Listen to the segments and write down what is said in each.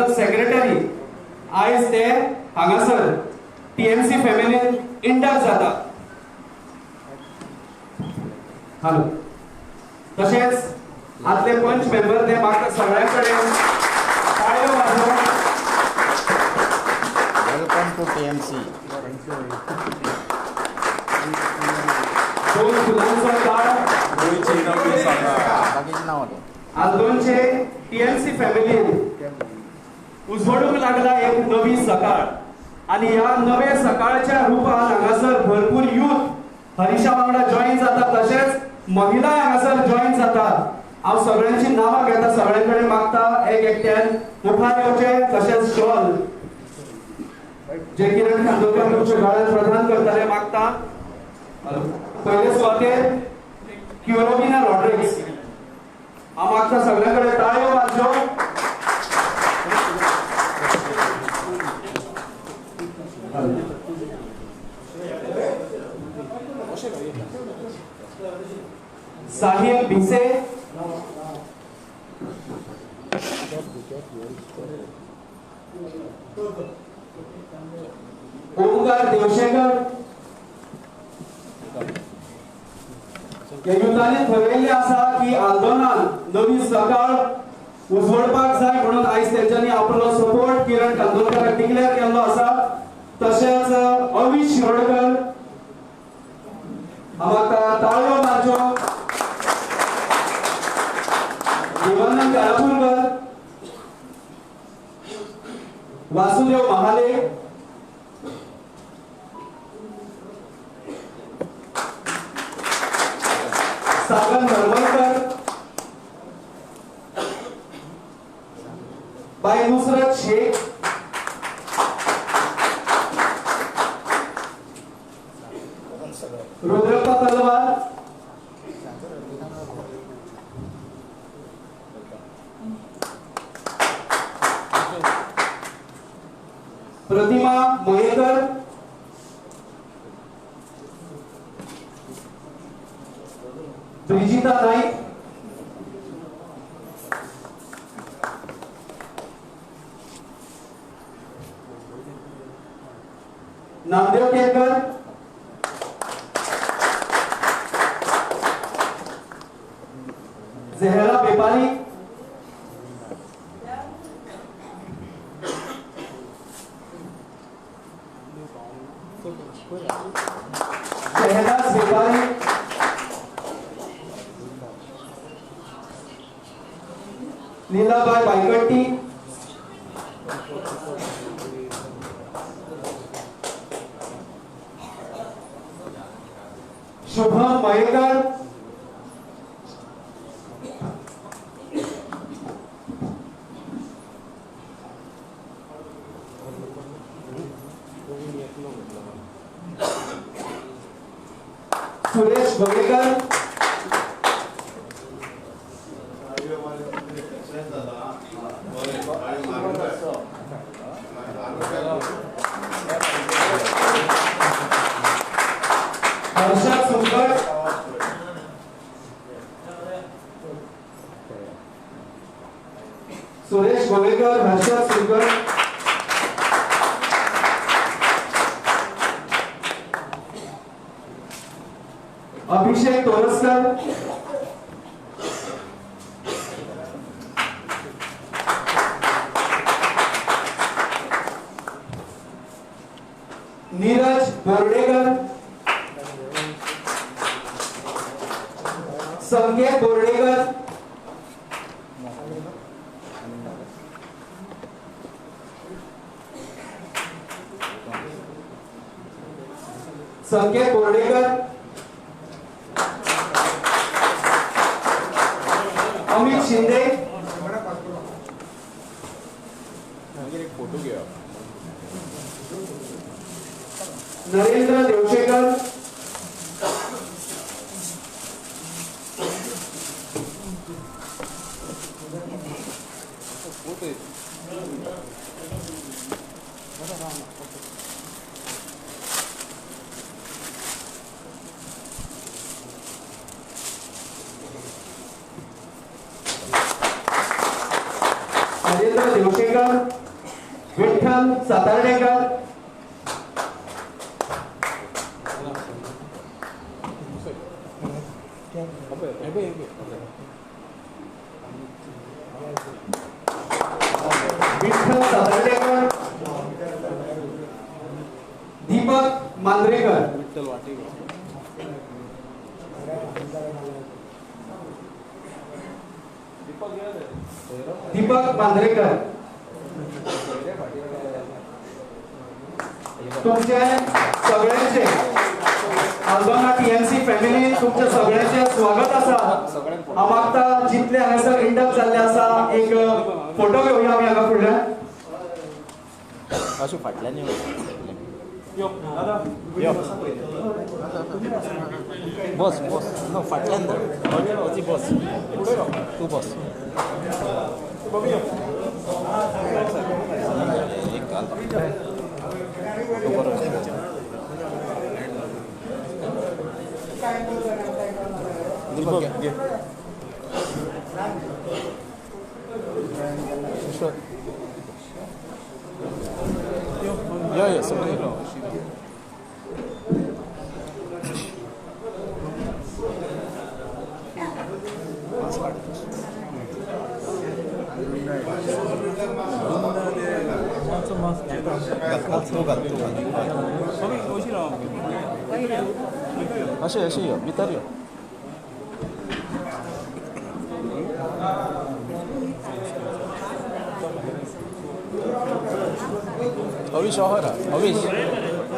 General secretary आयज ते हांगासर टीएमसी फॅमिलीन इंडक्ट जाता. हॅलो, तशेंच आदले पंच मेंबर ते म्हाका सगळ्यां कडेन टाळयो वाजोवन. Welcome to TMC. दोन फुलांचो काळ. आल्दोनचे टीएमसी फॅमिलीन उजवडूंक लागला एक नवी सकाळ आनी ह्या नव्या सकाळच्या रुपान हांगासर भरपूर यूथ हरीशा वांगडा जॉईन जाता, तशेंच महिला हांगासर जॉईन जातात. हांव सगळ्यांची नांवां घेता, सगळ्यां कडेन मागता एक एकट्यान मुखार येवचें. तशेंच शॉल जे किरण खांडोळकर तुमच्या गळ्यात प्रदान करतले मागता. पयले सुवातेर क्युरोबिना रॉड्रिग्स, हांव मागता सगळ्यां कडेन टाळयो मारच्यो. साहिल भिसे, ओमकार देवशेखर. ह्या युथांनी थरयल्लें आसा की आंदोलनान नवी सकाळ उजवडपाक जाय म्हणून आयज तेंच्यांनी आपलो सपोर्ट किरण कांदोळकराक डिक्लेअर केल्लो आसा. तशेंच अविश शिरोडकर, हांव टाळयो मारच्यो. देवानंद कारापूरकर, वासुदेव महाले, सागर नरवलकर, बाई नुसरत शेख, रुद्रप्पा तलवार, प्रतिमा मयेकर, ब्रिजिता नाईक, नामदेव केरकर, जहरा बेपारी, शहनाज बेपारी, लीलाबाई बायकट्टी, शुभम मयेकर, सुरेश गोवेकर, हर्षद सुंकर, सुरेश गोवेकर, हर्षद सुंकर, अभिषेक तोरसकर, नीरज बोर्डेकर, संकेत बोर्डेकर, संकेत बोर्डेकर, अमित शिंदे, नरेंद्र देवशेखर, नरेंद्र लोटेकर, विठ्ठल सातार्डेकर, विठ्ठल सातार्डेकर, दीपक मांद्रेकर, दीपक मांद्रेकर। तुमचे सगळ्यांचे आल्दोना टीएमसी फॅमिली तुमच्या सगळ्यांचे स्वागत आसा। हांव मागता जितले हांगासर इंडक्ट जाल्ले आसा एक फोटो घेवया आमी हांगा फुडल्यान। अशें फाटल्यान यो बस बस नो फाटल्यान बस तूं बस एक घाल बरो। दीपक घे यो यो सगळे अशें अशें यो भितर यो। अविश अहर अविश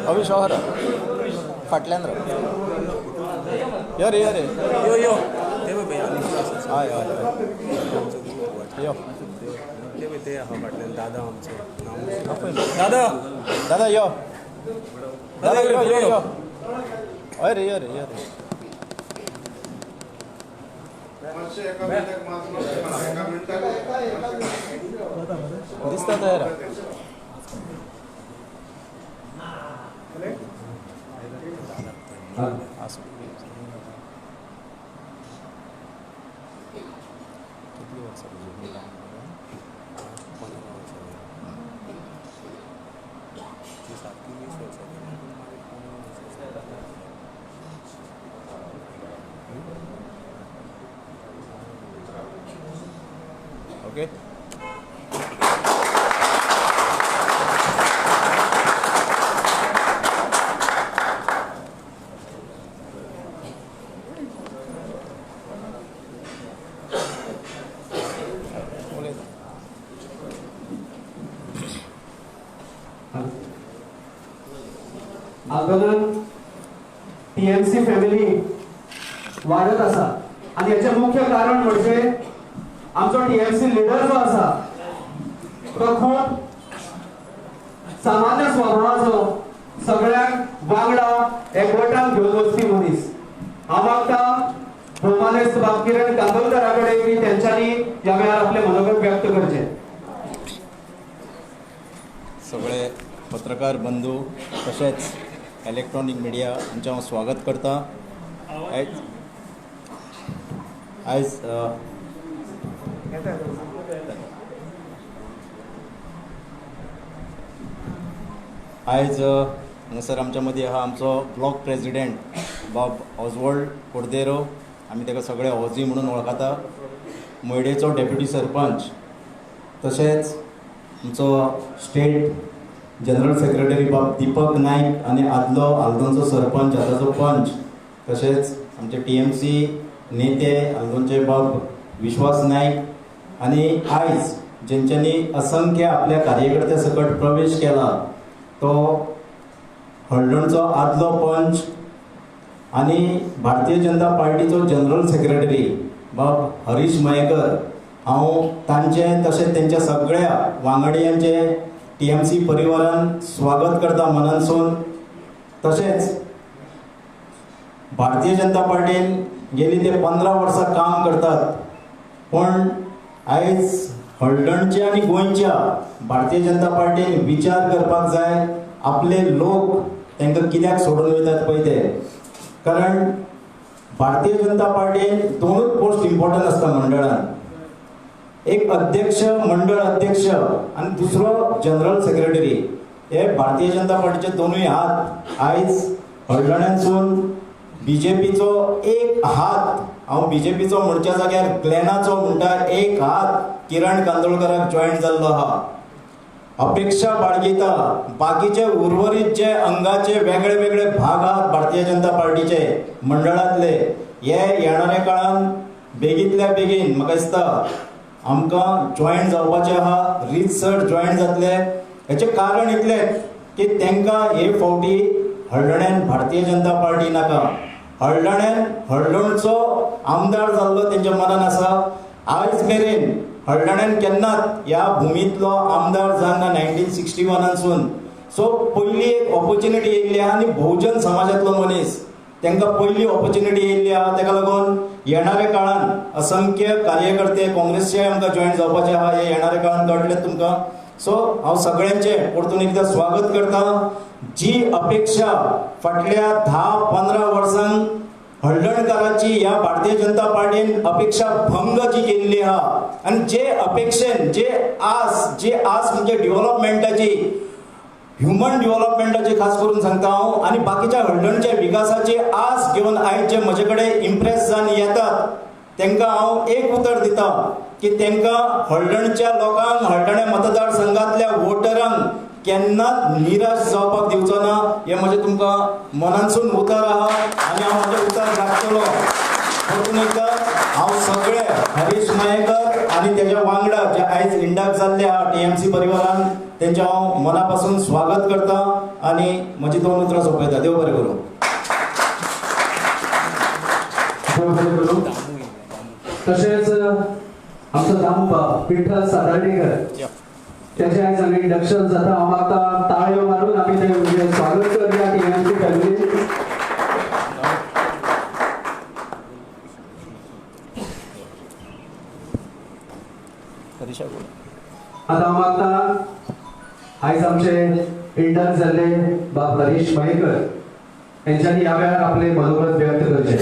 अविश अहर फाटल्यान राव। यो रे यो रे यो यो हय हय यो दादा आमचो दादा दादा यो दादा यो यो यो हय रे यो रे यो रे। दिसता तयार आसूं। कितली वर्सां 15 वर्सां सारकी 20 वर्सां ओके। आल्दोनान टीएमसी फॅमिली वाडत आसा आनी हेचें मुख्य कारण म्हणजे आमचो टीएमसी लिडर जो आसा तो खूब सामान्य स्वभावाचो, सगळ्यांक वांगडा एकवटान घेवन वचपी मनीस। हांव मागता भोवमानेस्त बाब किरण कांदोळकरा कडेन की तेंच्यांनी ह्या वेळार आपलें मनोगत व्यक्त करचें। सगळे पत्रकार बंधू तशेंच इलेक्ट्रॉनिक मिडिया हांचें हांव स्वागत करता। आयज आयज हांगासर आमच्या मदीं आहा आमचो ब्लॉक प्रेजिडेंट बाब ऑजवॉल्ड कोर्देरो, आमी ताका सगळे ऑजी म्हणून वळखता, मयडेचो डेप्युटी सरपंच, तशेंच आमचो स्टेट जनरल सेक्रेटरी बाब दीपक नायक आनी आदलो आल्दोनचो सरपंच आतांचो पंच, तशेंच आमचे टीएमसी नेते आल्दोनचे बाब विश्वास नायक आनी आयज जेंच्यांनी असंख्य आपल्या कार्यकर्त्या सकट प्रवेश केला तो हळदणचो आदलो पंच आनी भारतीय जनता पार्टीचो जनरल सेक्रेटरी बाब हरीश मयेकर। हांव तांचें तशेंच तेंच्या सगळ्या वांगडियांचें टीएमसी परिवारान स्वागत करता मनानसून। तशेंच भारतीय जनता पार्टीन गेली ते 15 वर्सां काम करतात, पण आयज हळदणच्या आनी गोंयच्या भारतीय जनता पार्टीन विचार करपाक जाय आपले लोक तांकां कित्याक सोडून वयतात पळय ते, कारण भारतीय जनता पार्टीन दोनूच पोस्ट इम्पॉर्टंट आसता मंडळान, एक अध्यक्ष मंडळ अध्यक्ष आनी दुसरो जनरल सेक्रेटरी. हे भारतीय जनता पार्टीचे दोनूय हात आयज हळदोण्यासून बीजेपीचो एक हात, हांव बीजेपीचो म्हणच्या जाग्यार ग्लॅनाचो म्हणटा, एक हात किरण कांदोळकराक जॉयन जाल्लो आहा. अपेक्षा बाळगिता बाकीचे उर्वरीत जे अंगाचे वेगळे वेगळे भाग आहात भारतीय जनता पार्टीचे मंडळांतले, हे येणाऱ्या काळान बेगींतल्या बेगीन म्हाका दिसता आमकां जॉयन जावपाचें आहा, रितसर जॉयन जातले. हेचें कारण इतलेंच की तांकां हे फावटी हळदोण्यान भारतीय जनता पार्टी नाका, हळदोण्यान हळदोणचो आमदार जाल्लो तेंच्या मनान आसा. आयज मेरेन हळदोण्यान केन्नाच ह्या भुमींतलो आमदार जावंक ना 1961सून. सो पयली एक ऑपॉर्च्युनिटी येयल्ली आहा आनी बहुजन समाजांतलो मनीस तांकां पयली ऑपॉर्च्युनिटी येयल्ली आहा. ताका लागून येणाऱ्या काळान असंख्य कार्यकर्ते काँग्रेसचे आमकां जॉयन जावपाचे आहा, हे येणाऱ्या काळान कळटलें तुमकां. सो हांव सगळ्यांचें परतून एकदां स्वागत करता. जी अपेक्षा फाटल्या 10-15 वर्सांक हळदणकाराची ह्या भारतीय जनता पार्टीन अपेक्षा भंग जी केल्ली आहा आनी जे अपेक्षेन जे आस म्हणजे डेव्हलपमेंटाची, ह्युमन डेव्हलपमेंटाची खास करून सांगता हांव, आनी बाकीच्या हळदणच्या विकासाची आस घेवन आयज जे म्हजे कडेन इम्प्रेस जावन येतात तांकां हांव एक उतर दिता की तांकां हळदणच्या लोकांक, हळदण्या मतदारसंघांतल्या वोटरांक केन्नाच निराश जावपाक दिवचो ना, हें म्हजें तुमकां मनानसून उतर आहा आनी हांव म्हजें उतर राखतलो. परतून एकदां हांव सगळे हरीश मयेकर आनी तेज्या वांगडा जे आयज इंडाक जाल्ले आहा टीएमसी परिवारान, तेंचें हांव मना पासून स्वागत करता आनी म्हजी दोन उतरां सोंपयता. देव बरें करूं. देव बरें करूं. तशेंच आमचो दामू बाब विठ्ठल सातार्डेकर त्याचे आयज हांगा इंडक्शन जाता. हांव मागता ताळयो मारून आमी ते स्वागत करूया टीएमसी फॅमिली. आतां हांव मागता आयज आमचे इंडक्ट जाल्ले बाब हरीश मयेकर हेंच्यांनी ह्या वेळार आपले मनोगत व्यक्त करचे.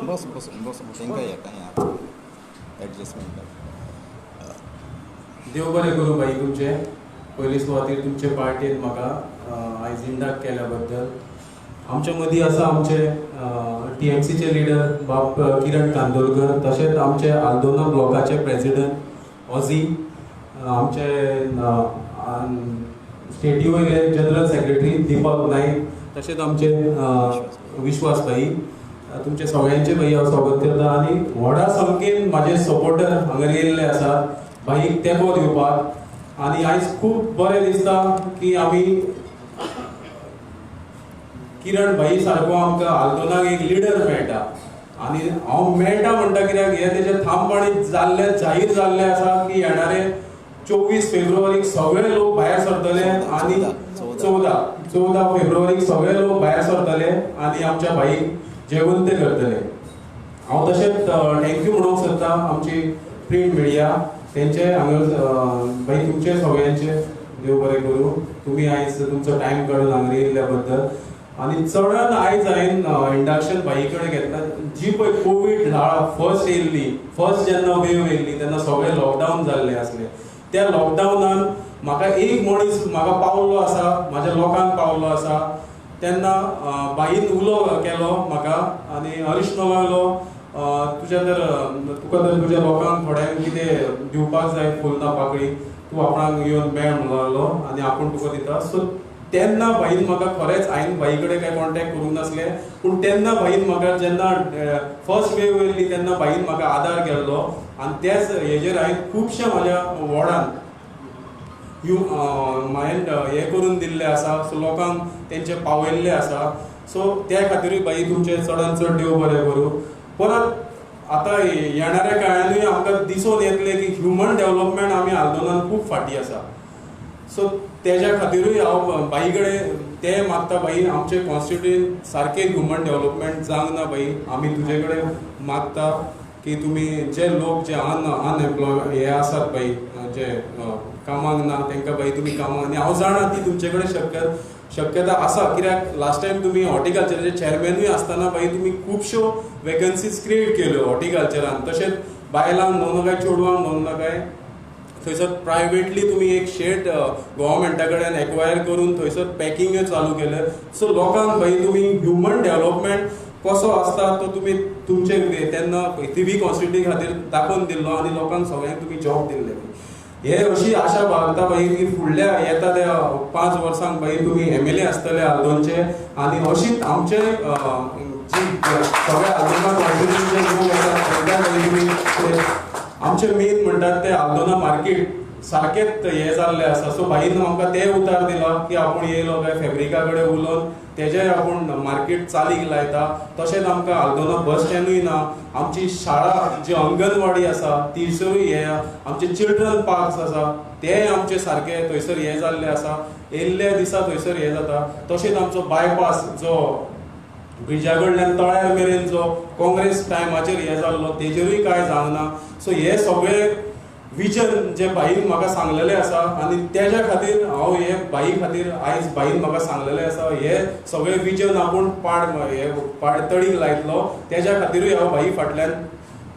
बस बस बस तांकां एडजस्टमेंट. देव बरें करूं भाई तुमचें. पयले सुवातेर तुमचे पार्टेन म्हाका आयज इंडाक केल्या बद्दल. आमच्या मदीं आसा आमचे टीएमसीचे लिडर बाब किरण कांदोळकर, तशेंच आमचे आल्दोना ब्लॉकाचे प्रेजिडंट ऑझी, आमचे स्टेटी वयले जनरल सेक्रेटरी दीपक नायक, तशेंच आमचे विश्वास भाई, तुमचे सगळ्यांचे भाई हांव स्वागत करता. आनी व्हडा संख्येन म्हाजे सपोर्टर हांगा येयल्ले आसात भाईक तेंको दिवपाक. आनी आयज खूब बरें दिसता की आमी किरण भाई सारको आमकां आल्दोनाक एक लिडर मेळटा. आनी हांव मेळटा म्हणटा कित्याक हें तेजें ठामपणी जाल्लें जाहीर जाल्लें आसा की येणारे 24 फेब्रुवारीक सगळे लोक भायर सरतले आनी 14 फेब्रुवारीक सगळे लोक भायर सरतले आनी आमच्या भाईक जयवंत करतले. हांव तशेंच thank you म्हणूंक सोदता आमची प्रिंट मिडिया तेंचे हांगा भाई तुमचे सगळ्यांचे देव बरें करूं. तुमी आयज तुमचो टायम काडून हांगा येयल्ल्या बद्दल. आनी चडान आयज हांवें इंडक्शन भाई कडेन घेतला. जी पळय कोवीड ल्हाळ फर्स्ट येयल्ली, फर्स्ट जेन्ना वेव येयल्ली तेन्ना सगळें लॉकडावन जाल्लें आसलें. त्या लॉकडावनान म्हाका एक मनीस म्हाका पावल्लो आसा, म्हाज्या लोकांक पावल्लो आसा. तेन्ना बाईन उलो केलो म्हाका आनी हरीश नोलायलो, तुज्या तर तुका तर तुज्या लोकांक थोड्यांक कितें दिवपाक जाय फुलना पाकळी, तूं आपणाक येवन मेळ म्हणूंक लागलो आनी आपूण तुका दिता. सो तेन्ना भाईन म्हाका खरेंच, हांवें भाई कडेन कांय कॉन्टेक्ट करूंक नासलें, पूण तेन्ना भाईन म्हाका जेन्ना फर्स्ट वेव येयल्ली तेन्ना भाईन म्हाका आदार केल्लो. आनी त्याच हेजेर हांवें खुबश्या म्हाज्या वॉर्डान हांवें हें करून दिल्लें आसा. सो लोकांक तेंचे पावयल्लें आसा. सो त्या खातीरूय भाई तुमचें चडान चड देव बरें करूं. परत आतां येणाऱ्या काळानूय आमकां दिसून येतलें की ह्युमन डेव्हलपमेंट आमी आल्दोनान खूब फाटीं आसा. सो तेज्या खातीरूय हांव भाई कडेन तें मागता, भाई आमचे कॉन्स्टिट्युएंट सारकें ह्युमन डेव्हलपमेंट जावंक ना भाई, आमी तुजे कडेन मागता की तुमी जे लोक जे अनएम्प्लॉय हे आसात भाई, जे कामाक ना तांकां भाई तुमी कामाक, आनी हांव जाणा ती तुमचे कडेन शक्यता आसा, कित्याक लास्ट टायम तुमी हॉर्टिकल्चराचे चेअरमॅनूय आसतना भाई तुमी खुबश्यो वेकन्सीज क्रिएट केल्यो हॉर्टिकल्चरान. तशेंच बायलांक म्हणू नाकाय, चेडवांक म्हणू नाकाय, थंयसर प्रायवेटली तुमी एक शेड गव्हर्मेंटा कडेन एक्वायर करून थंयसर पॅकिंगय चालू केलें. सो लोकांक भाई तुमी ह्युमन डेव्हलपमेंट कसो आसता तो तुमी तुमचे तेन्ना थिवी कॉन्स्टिट्युएन्सी खातीर दाखोवन दिल्लो आनी लोकांक सगळ्यांक तुमी जॉब दिल्ले. हे अशी आशा बाळगता भाई की फुडल्या येता त्या 5 वर्सांक भाई तुमी एमएलए आसतले आल्दोनचे आनी अशीच आमचे जी सगळे आल्दोना कॉन्स्टिट्युएन्सीचे लोक आसात तांकां भाई तुमी आमचे मेन म्हणटात ते आल्दोना मार्केट सारकेंच हें जाल्लें आसा. सो भाईन आमकां तें उतार दिला की आपूण येयलो काय फेब्रिका कडेन उलोवन तेजेय आपूण मार्केट चालीक लायता. तशेंच आमकां आल्दोना बस स्टँडूय ना, आमची शाळा जी अंगणवाडी आसा थंयसरूय हें, आमचे चिल्ड्रन पार्क्स आसा तेय आमचे सारके थंयसर हें जाल्लें आसा, येयल्ल्या दिसा थंयसर हें जाता. तशेंच आमचो बायपास जो ब्रिजा कडल्यान तळ्यार मेरेन जो काँग्रेस टायमाचेर हें जाल्लो तेजेरूय कांय जावंक ना. सो हे सगळे विजन जे भाईन म्हाका सांगलेलें आसा आनी तेज्या खातीर हांव हे भाई खातीर आयज भाईन म्हाका सांगलेलें आसा हे सगळे विजन आपूण पाड तडीक लायतलो तेज्या खातीरूय हांव भाई फाटल्यान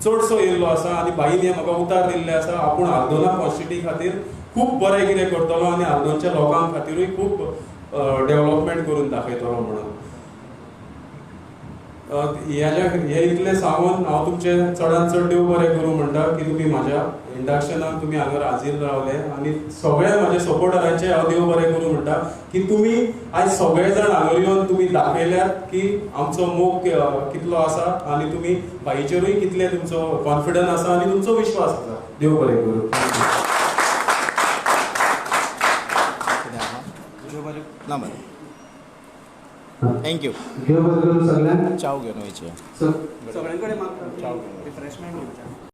चडसो येयल्लो आसा आनी भाईन हें म्हाका उतार दिल्लें आसा आपूण आल्दोना कॉन्स्टिट्युएन्सी खातीर खूब बरें कितें करतलो आनी आल्दोनच्या लोकां खातीरूय खूब डेव्हलपमेंट करून दाखयतलो म्हणून. हे इतलें सांगून हांव तुमचें चडान चड देव बरें करूं म्हणटा की तुमी म्हाज्या इंडक्शनाक तुमी हांगा हाजीर रावले आनी सगळ्या म्हाज्या सपोर्टरांचें हांव देव बरें करूं म्हणटा की तुमी आयज सगळे जाण हांगा येवन तुमी दाखयल्यात की आमचो मोग कितलो आसा आनी तुमी भाईचेरूय कितले तुमचो कॉन्फिडन्स आसा आनी तुमचो विश्वास आसा. देव बरें करूं. ना बरें, thank you. देव बरें करूं सगळ्यांक. चाव घेवन वयचें सगळ्यां कडेन चाव घेवन रिफ्रेशमेंट घेवचें.